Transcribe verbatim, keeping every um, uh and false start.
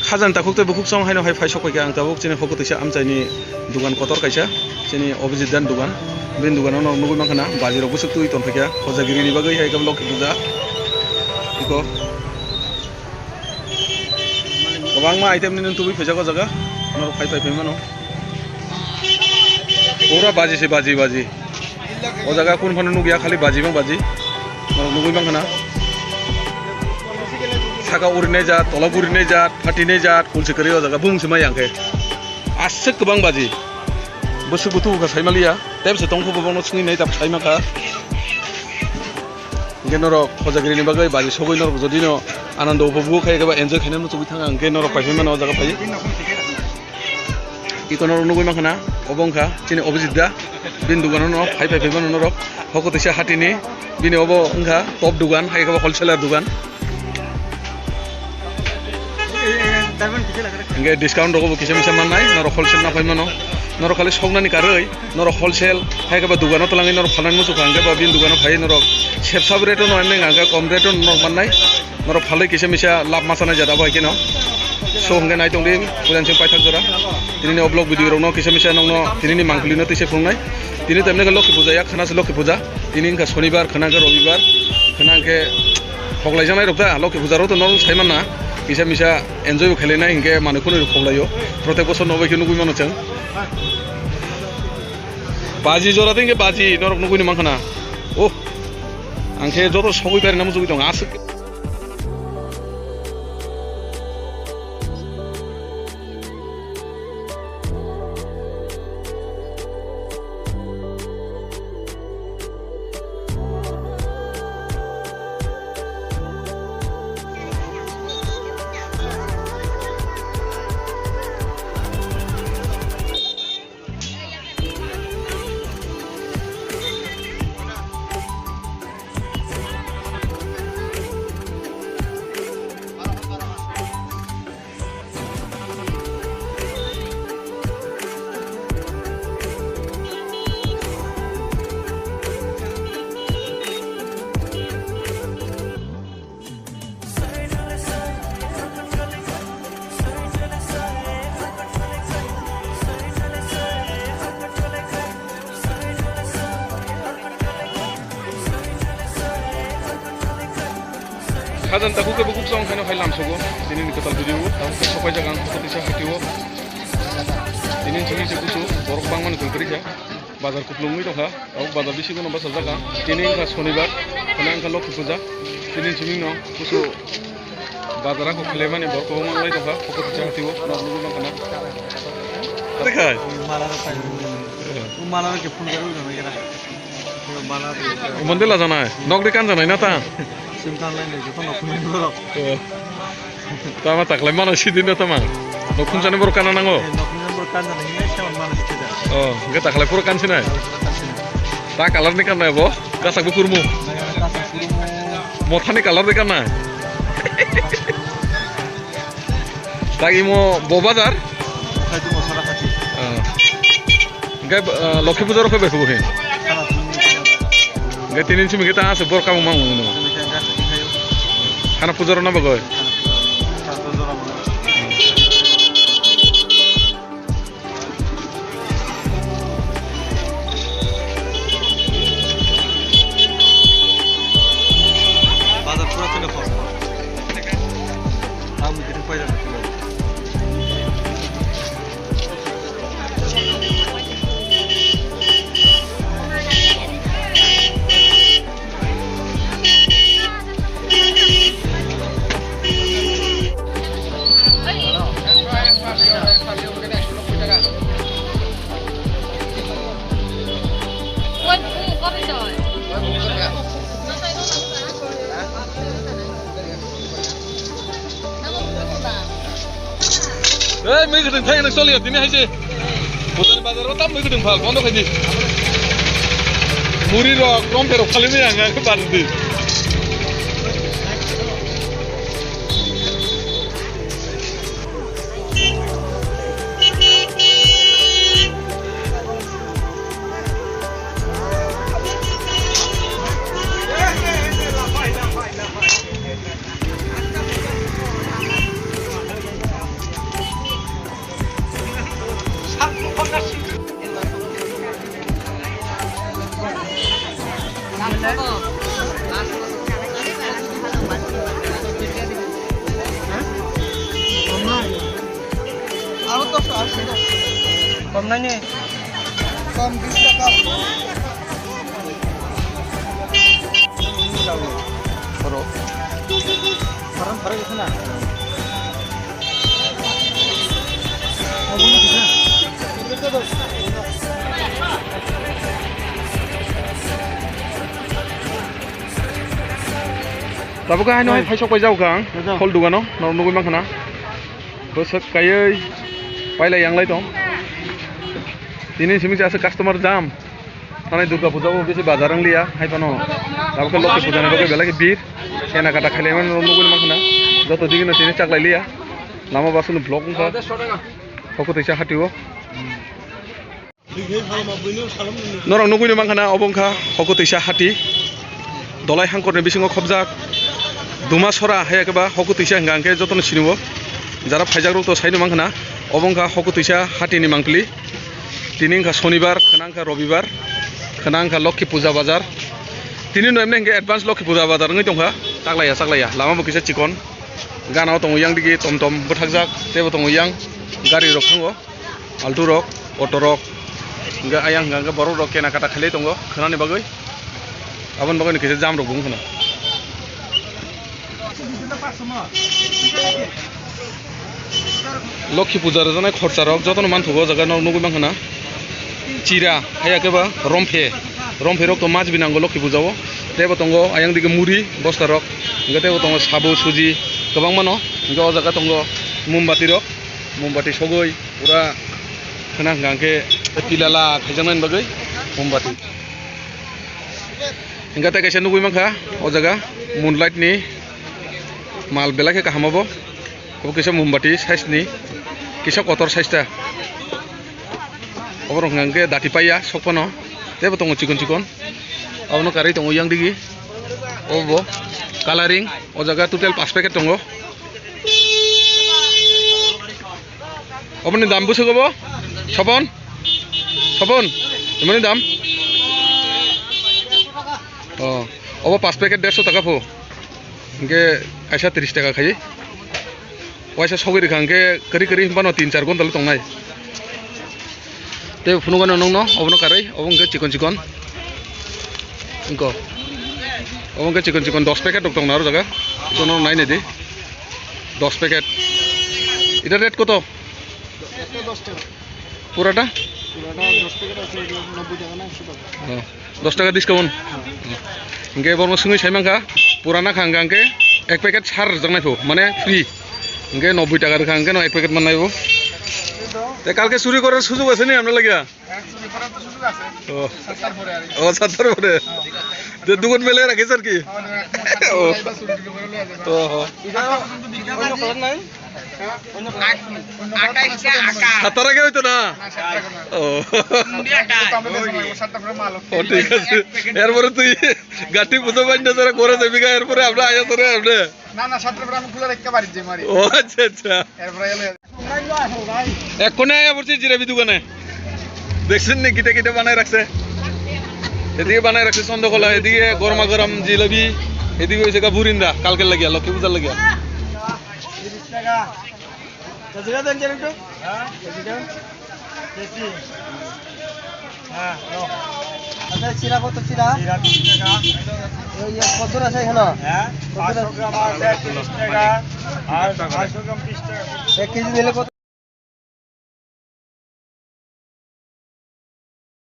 Khajani takhuk tei bukhuk song haino hai phai sok paikha ang tabuk chini hoko twisa amchaini dugan kotor kaisa, chini Abhijit dan dugan. Bini dugano no nugui mankha na baji rok bwswk twi tongphaikha, Khojagiri ni bagwi hai khe Lokhi puja. Iko kwbangma item ni tubui phaijak o jaga, norok phai phai phai mano. Pura baji se baji baji. O jaga kun phano nukya, khali baji bang baji. Norok nugui mankha na. Saka urinai jat, tola urinai jat, phatinai jat, kulsi kwrwi o jaga bumung se mai yang khe. Aswk kwbang baji. Bwswk bwthu kha saimaliya. Tep se tongkhu bo bono swngwi nai tap saimankha. Hingke norok Khojagiri ni bagwi baji sogwi norok jodi no anando upobhog khai khe ba enjoy khainai muchugwi thang ang khe norok paiphi mano o jaga phai. Iko norok nugui mankha na, obo wngkha chini Abhijit da, bini dugano no phai phai phai mano norok, hoko tisa hatini, bini obo wngkha top dugan, hai khe bo wholesaler dugan. Hingke discount rogo bo kisa misa mannai, norok wholesale na phai mano, norok khali soknani karwi, norok wholesale, hai khe bo dugano twlangwi norok phalnani muchukha, hingke bo bini dugano phai norok sebsab rate no emni hingke kom rate no norok mannai. Norok phalwi kisa misa lab masa nai jada bo hai kheno. So hwnkhe nai tongdi, puila sing paithak jora. Tinini o vlog video rokno kisa misa nokno tinini mangpili no tisa phunuknai. Tini temne khe Lokhi puja ya, khana se Lokhi puja. Tini wngkha Sonibar, khana khe Robibar. Khana khe hoklai janai rok da, Lokhi puja rok to norok sai manna. Kisa misa enjoy bo khailai nai hinkhe manwi khunui rok hoklaio. Protek bosor no bai khe nugui mano chwng. Baji jora de hinkhe baji norok nugui ni mankha na. Oh. Ang khe joto sogwi pairina muchugwi tongo aswk. Khajani takhuk khe bukhuk song khaino hai lamsogo. Tini ni kwtal video o tabuk khe sopai jak ang kisa hatio. Tini chini se kusu borok bangmani tong kwrwi kha. Bazar kuplung wngwi tongkha. Tabuk bazar bisingo no bwsajak ang. Tini wngkha Sonibar, khana wngkha Lokhi puja. Tini chini no kusu bazar ako khwlaimani borok kwbangma wngwi tongkha. Koko kisa hatio. Nok nugwi mankha na. Tei khai. Mala rok phai. Mala rok khe phunukjagwi tongkha. Mala rok. Omo de lajanai. Nok de kanjanai na ta? Sim tanglai nai joto nok phunukjagwi borok. Tama taklai mano sidin da tama. Nok phunukjani borok kana nango. Nok phunukjani borok kanjani hinwi se mano sida. Oh, hingke taklai puro kansinai. Ta colour ni kannai bo. Kasak bo kurmu. Kasak kurmu. Mothani colour de kannai. Tak imo bo bazar? Khai tu mosala khati. Ah. Hingke, ah, Lokhi puja rok bai phugo he. Hingke tini simi hingke ta aswk borok kamung mang mano. Hana puja rok na bagoi. Bazar pura tini hor. Ang mui tini paijak tini. Ei, mui kwthwng thai nang choliya tini hai se. Botani bazar o tam mui kwthwng phal, bondo khaidi. Muri rok, krom pherok khali ni ang, ang bad di. Kom nai ni. Kom bis taka. Oro. Oro. Tabuk hai no hai phai sok pai jao kha ang. Phol dugano norok nugui mankha na. Bwswk kaiwi pailai yanglai tong. Tini simi se aswk customer jam. Thanai Durga Puja o bisi bazar wng liya hai phano. Tabuk khe Lokhi Puja ni bagwi belai khe bir. Kena kata khailaimani norok nugui mankha na. Joto digino tini chaklai liya. Lama baswk ni vlog wngkha. Hokotwisa hati o. Norok nugui no mankha na, obo wngkha Hokotwisa hati. Dolai hangkor ni bisingo khobjak. Dumasora hai khe ba Hokotwisa hwnka hwnkhe jotono sinio. Jara phaijak rok to saino mankha na, obo wngkha Hokotwisa hati ni mangpili. Tini wngkha Sonibar, khwna wngkha Robibar, khwna wngkha Lokhi Puja Bazar. Tini no emne hwnkhe advance Lokhi Puja Bazar wngwi tongkha. Chaklaiya, chaklaiya. Lama bo kisa chikon. Gana o tongo yang digi tom tom bwthakjak. Teibo tongo yang gari rok thango. Altu rok, auto rok, hingke ayang hingka hingke borok rok kena kata khailai tongo khwnani bagwi. Aboni bagwi no kisa jam rok bo wngkha na. Lokhi puja rwjaknai khorcha rok jotono manthogo o jaga no nugwi mankha na. Chira, haiya khe ba romphe, romphe rok to maj binango Lokhi puja o. Teibo tongo ayang digi muri bosta rok, hingke teibo tongo sabo suji kwbangma no, hingke o jaga tongo mombati rok, mombati sogwi. Pura khwna hwnkha hwnkhe pila la khaijaknani bagwi mombati. Hwnkhe tei kaisa nugui mankha o jaga Moonlight ni mal belai khe kaham obo. Obo kisa mombati size ni, kisa kotor size ta. Oborok hwnkha hwnkhe dati paiya sok phano, teibo tongo chikon chikon. Abono karwi tongo yang digi. Obo coloring, o jaga total pas packet tongo. Oboni dam bwswk obo? Sopon? Sopon? Imoni dam? Oh, obo pas packet derso taka pho. Hingke kaisa tris taka khai. Waisa sogwi rikha hingke kwrwi kwrwi hinphano tin char gonta le tongnai. Tei phunukgano nongno obono karwi, obo hwnkhe chikon chikon. Wngkho. Obo hwnkhe chikon chikon dos packet rok tongna aro jaga. Ikono nai naidi. Dos packet. Ita rate koto? Purata? Purata dos packet ase, ito nobboi taka na ekso taka. Oh. Dos taka discount. Hingke borokno swngwi sai mankha, purana kha hingka hingke ek packet sar rwjaknai pho, mane free. Hingke nobboi taka rwkha hingke no ek packet mannai bo. Te kalke churi korar sujog ase ni amra lagya? Oh. Oh, sattar pore. Te dukan mele rakhe sir ki? Oh. Oh. সাতারা কেউ তো না? ও। ও, ঠিক আছে। এরপরে তুই গাঠি বুঝে পাইন না, যারা করে যাবি গা, এরপরে আমরা আয়া ধরে আপনি। না, না, সাতটা করে আমি খুলে রাখতে পারি যে মারি। ও, আচ্ছা, আচ্ছা। এরপরে এলে এক্ষুনি আয়া পড়ছি জিলাপি দোকানে। দেখছেন নি, কিটা কিটা বানায় রাখছে? এদিকে বানায় রাখছে চন্দ্রকলা, এদিকে গরমা গরম জিলাপি, এদিকে হয়েছে গা বুরিন্দা, কালকে লাগিয়া, লক্ষ্মী পূজার লাগিয়া। তিরিশ টাকা। তো জিরা দেন, জিরা একটু। হ্যাঁ? কেজি দেন। কেজি। হ্যাঁ, লো। আচ্ছা, চিরা কত চিরা? চিরা তিরিশ টাকা। ওই, ইয়ে, কত আছে এখানে? হ্যাঁ? কত আছে? পাঁচশো গ্রাম আছে তিরিশ টাকা। আর পাঁচশো গ্রাম তিরিশ টাকা। এক কেজি নিলে কত?